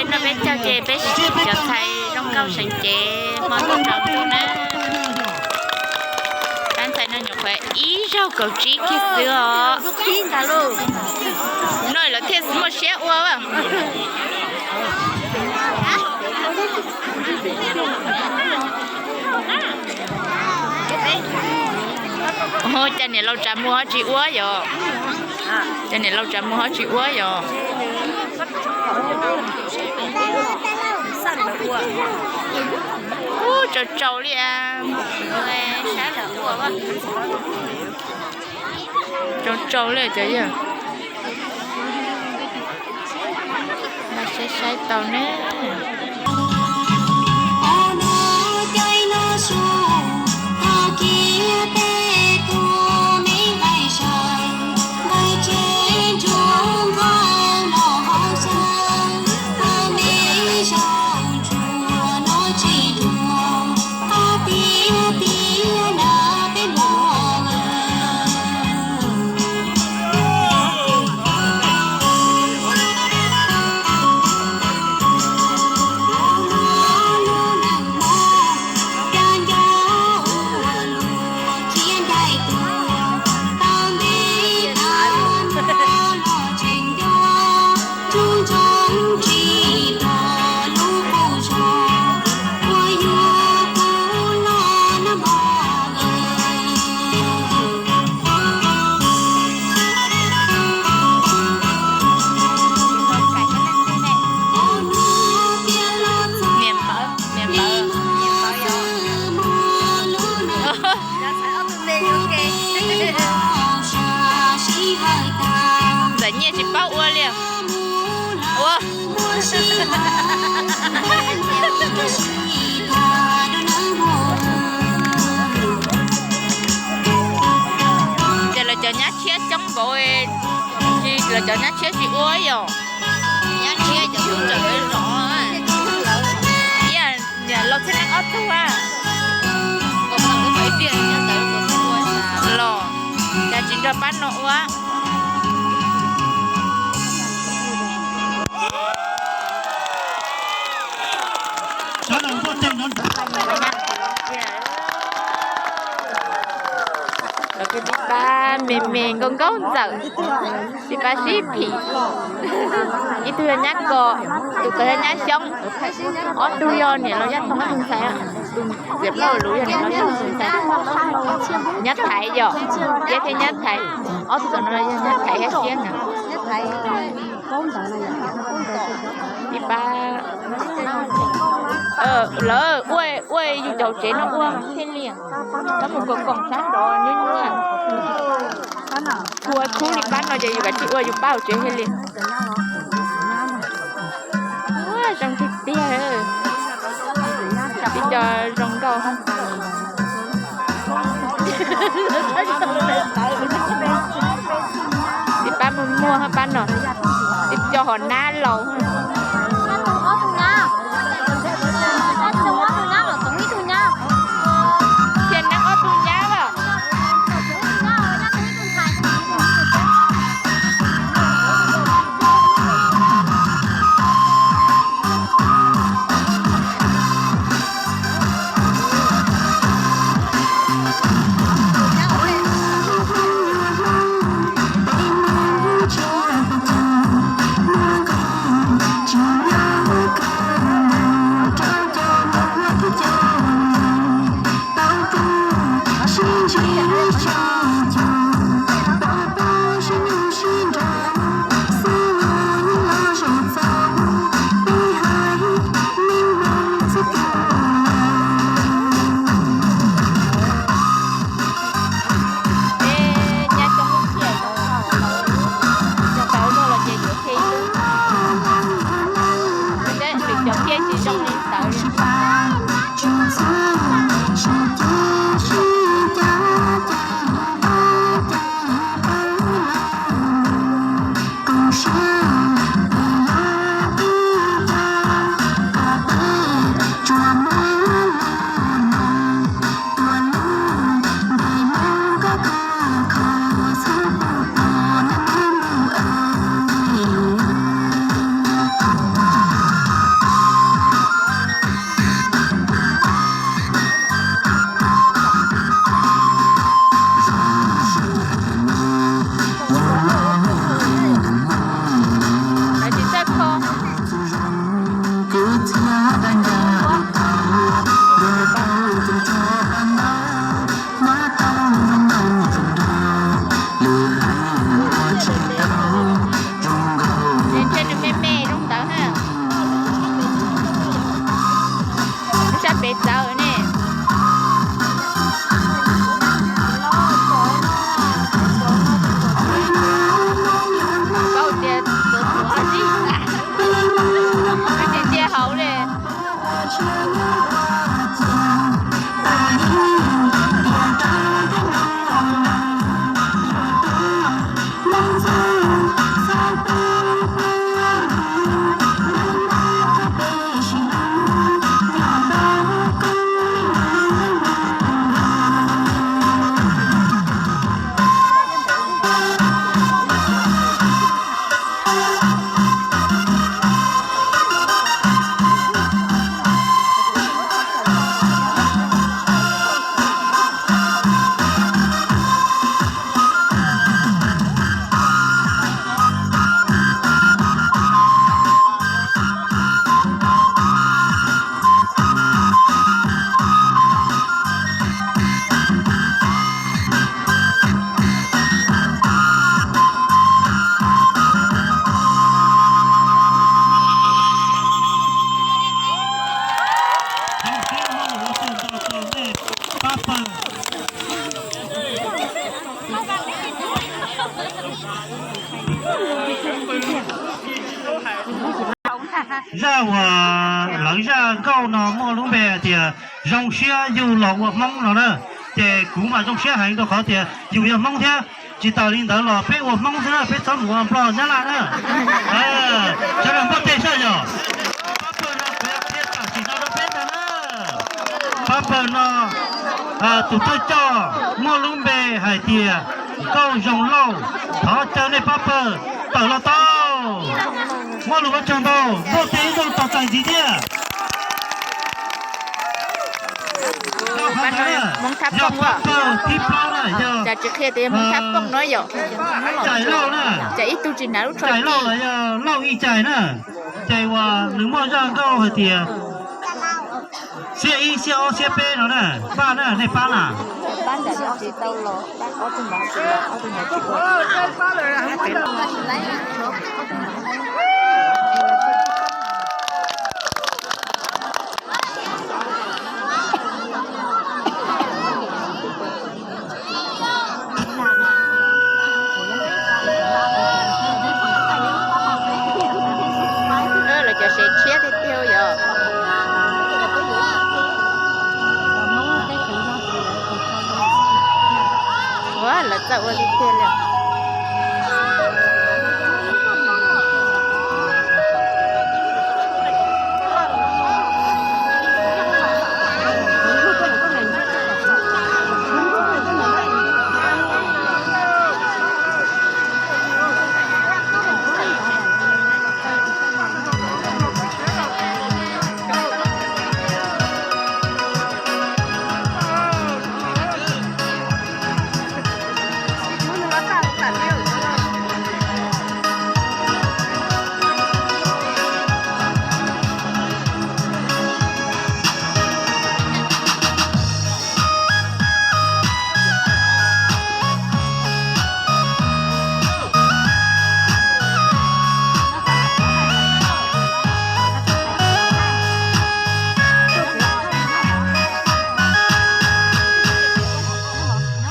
Nrog peb caug ces peb cov ntxhais zoo nkauj seev cev hmo ntuj tsaus ntuj na. Pab ntxhais no nyuam qhuav ib zaug kaum tsib kiag xwb os. No lawv thiaj muaj siab ua. Cas niam laus Tsav Muas ho tsis ua yom? Cas niam laus Tsav Muas ho tsis ua yom? Ub, tsaus tsaus li a. Tsaus tsaus li cov yawg. Saib saib tau ne. Niam npawg, niam npawg, niam npawg yog. Ntxawm Nyiaj tsis paub ua li. Ua. Ces lawv cov nyab tshiab coob npaum, tsis lawv cov nyab tshiab tsis ua yom. Nyab tshiab cov tub tseem zov. Ib yam niam laus Txhiaj Neeb ob tug a. Los, cas tsis nrog pab no ua. Lawv kwv tij pab me me nkauj nkauj ntxawm, tij pab sib phim. Ib tug yog nyab Kos, tus tod yog nyab Xyoob, ob tug yog niam laus Yaj Toog ob tug ntxhais. Tus txiav plaub luv yog niam laus Yaj Toog tus ntxhais. Nyab Thaiv yom, Iab thiab nyab Thaiv, ob tug tom no yog nyab Thaiv thiab Siab na. Tij pab, lawv ua, ua yus cov hauv tsev no ua thiaj li, koj mus koom koom sab nrov nyuaj nyuaj. Ua khub li pab no ces yus kav tsij ua yus pab hauv tsev thiaj li. Ua zoo tiag tiag. Tib co zoo nkauj. Tib pab muaj muaj pab no. Tib co hom nab laus. Thiaj neeb ob tug nyab as. Nyab coob lub tiam no, cov tawv luag los ces yuav qhia ib lub. Lwm cov thiaj tsis zoo li tawv li. Zaj uas lawv zaj nkauj no muaj lub npe hais tias zoo siab yug los ua Hmoob no na, ces kuv mas zoo siab heev rau qhov tias yus yog Hmoob thiab. Tsis tas li ntawd los peb ua Hmoob xwb na, peb txhob mus ua Nplog Nyab Laj na. Sawv daws npuaj teg saib yog. Pab pawg no kuv yuav qhia tam sim no rau peb ntag na. Pab pawg no tus thawj coj muaj lub npe hais tias Nkauj Zoo Lauj, thov caw nej pab pawg tawm los tau. Muaj lus ua tsaug ntau, npuaj teg ib zaug tos txais ntxiv thiab. Yog pab pawg thib plaub na, yog Cais Lauj na, Cais Lauj los yog Lauj Ib Cais na. Ces uas nws muaj zaj nkauj hais tias xiab ib, xiab ob, xiab peb no na, pab na, nej pab na. Lawv cov sev tshiab tiag tiag yom. Ua lawv txawj ua tiag tiag li.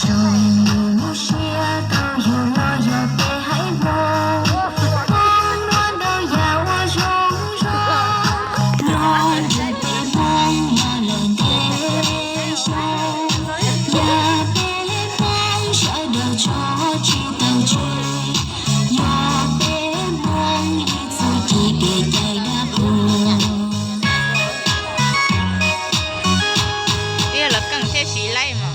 Zoo siab tau yug los yog peb haiv Hmoob, Hmoob muaj ntau yam uas zoo zoo, nyob nrog peb Hmoob los lawm ntev xyoo, yog peb Hmoob sawv daws tso tsis tau tseg, yog peb Hmoob ib txwm ci kev cai dab qhuas. Ib los keej thiaj siv laij mog.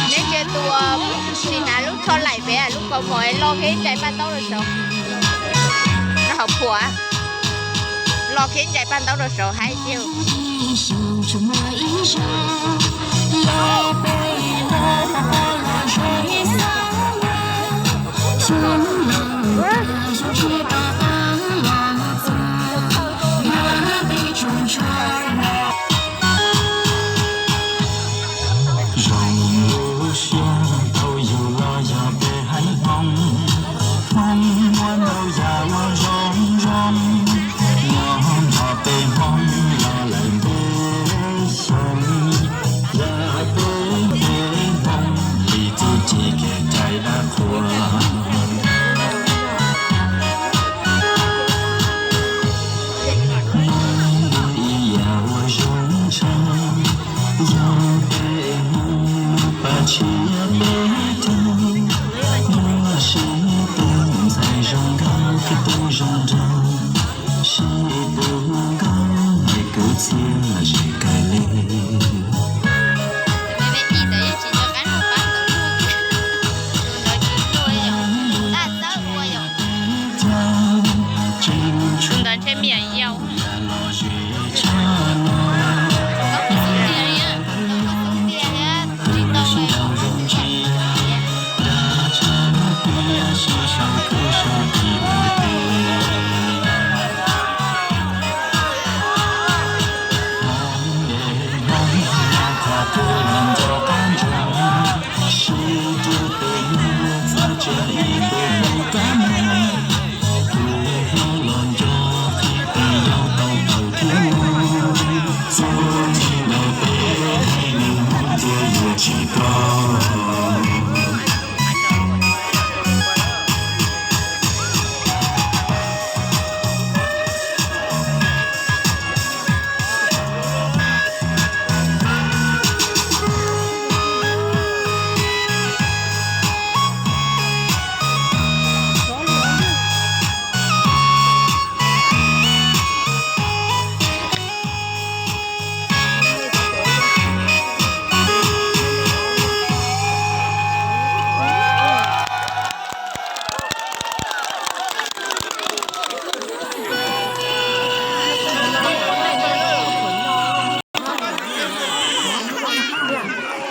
Neb ntsia tus uas tsis hnav lub tsho laim pem lub kaus mom los khiav ib ntsais paj ntaub rau saud. Nws haus phuam, los khiav ib ntsais paj ntaub rau saud hais tiag. Zoo lub siab tau yug los yog peb haiv Hmoob, Hmoob muaj ntau yam uas zoo zoo, nyob nrog peb Hmoob los lawm ntev xyoo, yog peb Hmoob li txuj ci kev cai dab qhuas. Muaj ib yam uas zoo tshaj, yog peb Hmoob muaj pab tshiab peb caug, muaj sib tw ntxhais zoo nkauj kwv tij zoo nraug, sib tw nkauj hais kwv txhiaj zes kawg li. Tus ntawd ntshe me nyuam yaus.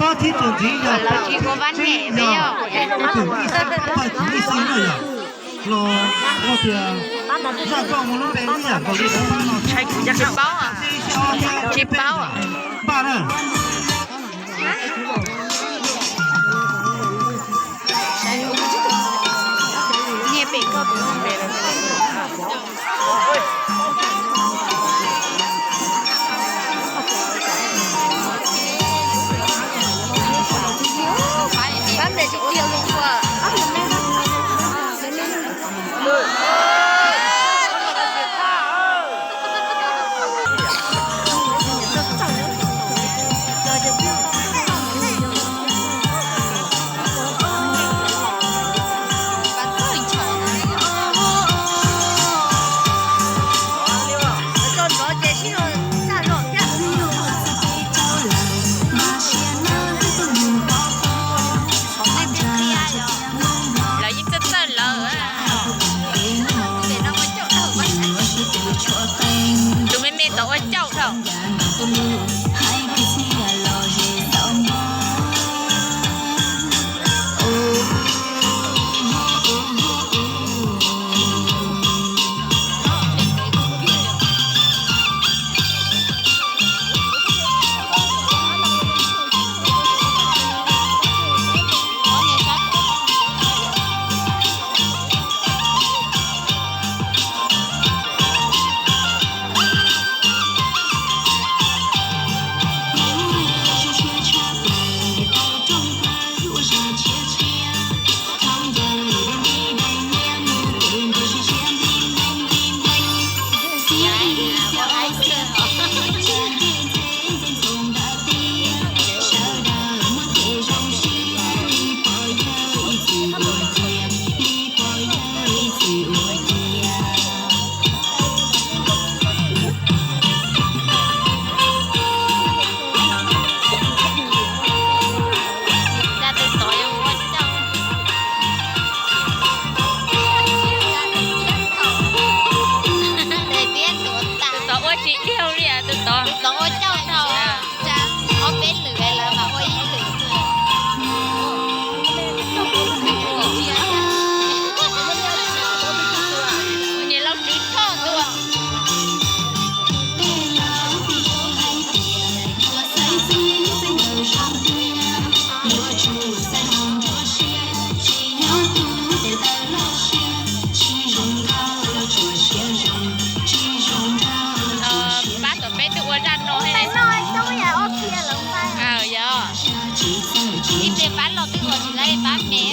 Pab thib txuas ntxiv yog pab thib tsib, yog pawg tsib ib xeeb na yom. Los ua tias zaj nkauj muaj lub npe ib yam nkaus li pab no, tsis paub, tsis paub. Npaj na. Lawv yeej txawj txawj lawv. Tus me me tod ua cauj dhau. Tus tod ua tsis dhau li, tus tod ua cauj dhau. Ob peb lwm lawv mas ua ib lwm. Niam laus Tswv Tshoj tua. Pab tom peb twb ua zaj no. Yog ib pliag pab los twb ua tsis tau pab me.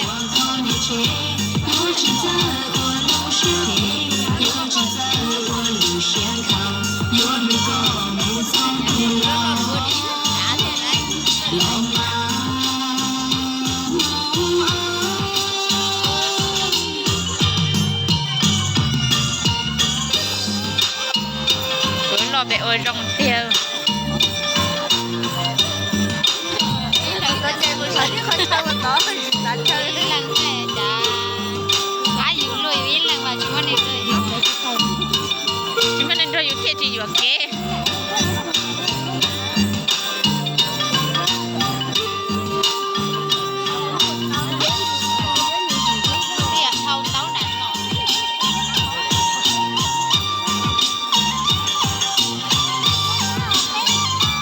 Kuv los pem ua zoo tiag. Ab, yus luag yus ib leeg mas tsis muaj neeg nrog yus, tsis muaj neeg nrog yus thiaj tsis yuam kev.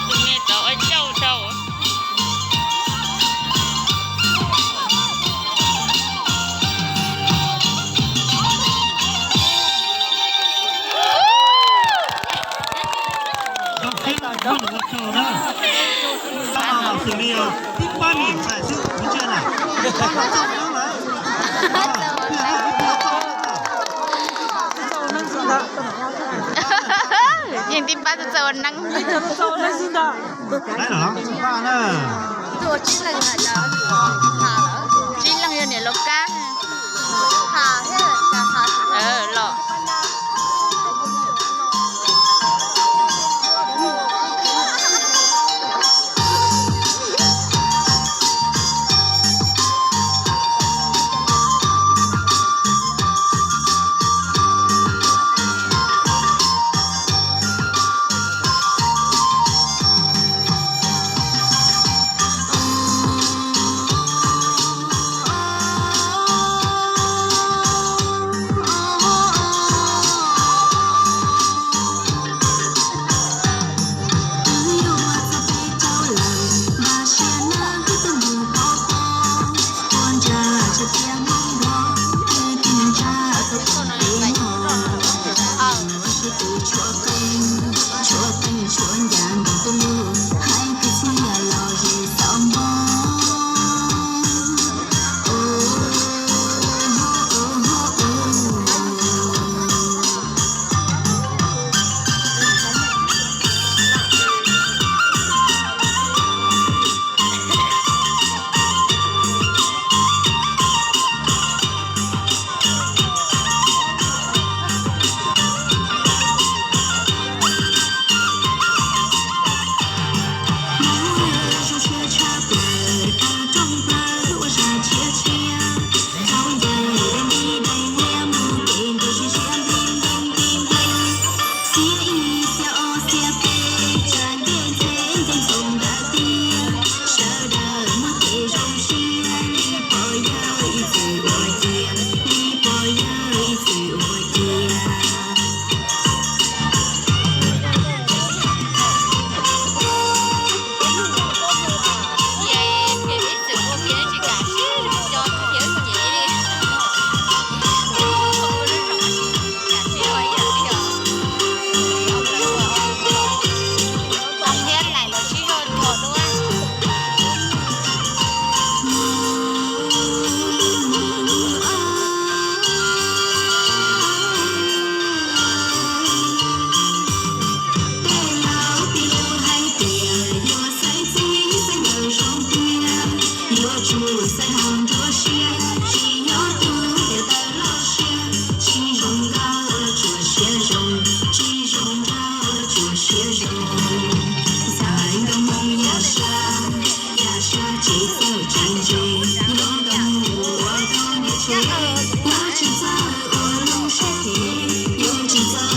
Tus me tod ua cauj dhau. Zoo siab na, zoo siab na. Pab no xws li yog twb pab niam ntxhais. Yeej tib pab txawj ua neeb. Tsib leeg yog niam laus kab los.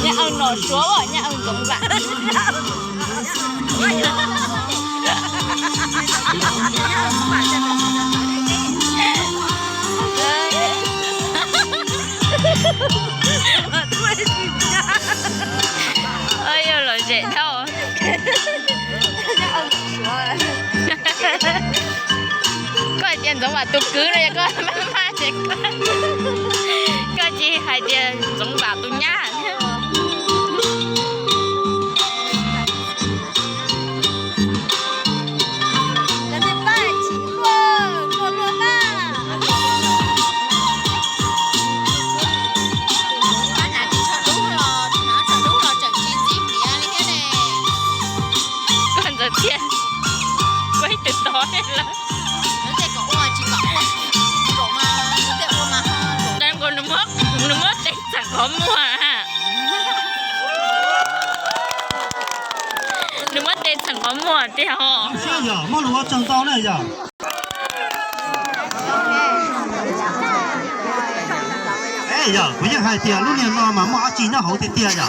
Nyab Eej Nom Suav, Nyab Eej Ntxoov Vam. Yog lom zem dhau. Koj hais tias Ntxoov Vam tus kwv no yog koj maj maj ces koj, koj tsis hais tias Ntxoov Vam tus nyab. Koj ntxawm thiab, koj ib tug tod lawm. Nws muab tes txheem qhov muag. Nws muab tes txheem qhov muag tiag os. Yog muaj lus ua tsaug ntau na yog. Yog kuv yeej hais tias lub niag no mas muaj dab tsi nyob hauv tiag tiag yog.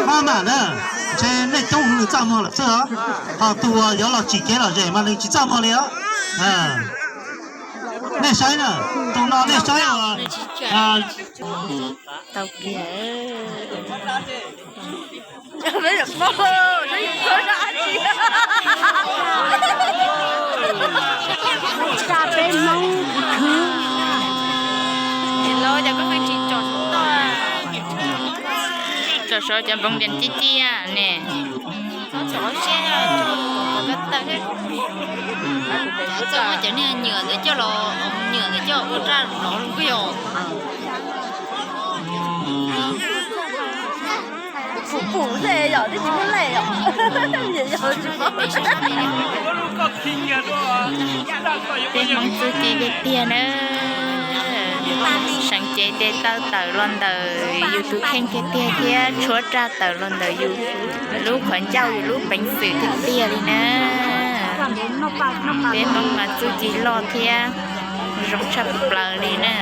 Maj mam na, ntshe nej coob hwv nws txaj muag lawm xwb os. Ho tus uas yuav los tsim kev lom zem mas nws tsis txaj muag li os. Nej saib na, tus no nej saib uas tau kiag. Peb zaum paub, peb zaum paub dab tsi. Tsa peb Hmoob khwv. Los cov koj pheej tsis tsom saum toj, tsom saum cov npoo ntias ciaj ciaj ne. Txhob tsom siab, txhob muab cov niag nyuam ntawd coj los, nyuam ntawd coj ua raj nrov los kuj yog. Pum pum tej yom, twb tsis muaj lej yom. Peb Hmoob txuj ci tiag tiag na. Seev cev tes taw tawm los ntawm yus tus kheej tiag tiag thiab tshuab raj tawm los ntawm yus lub qhov ncauj yus lub peev xwm tiag tiag li na. Peb Hmoob mas txuj ci loj thiab zoo tshaj plaws li na.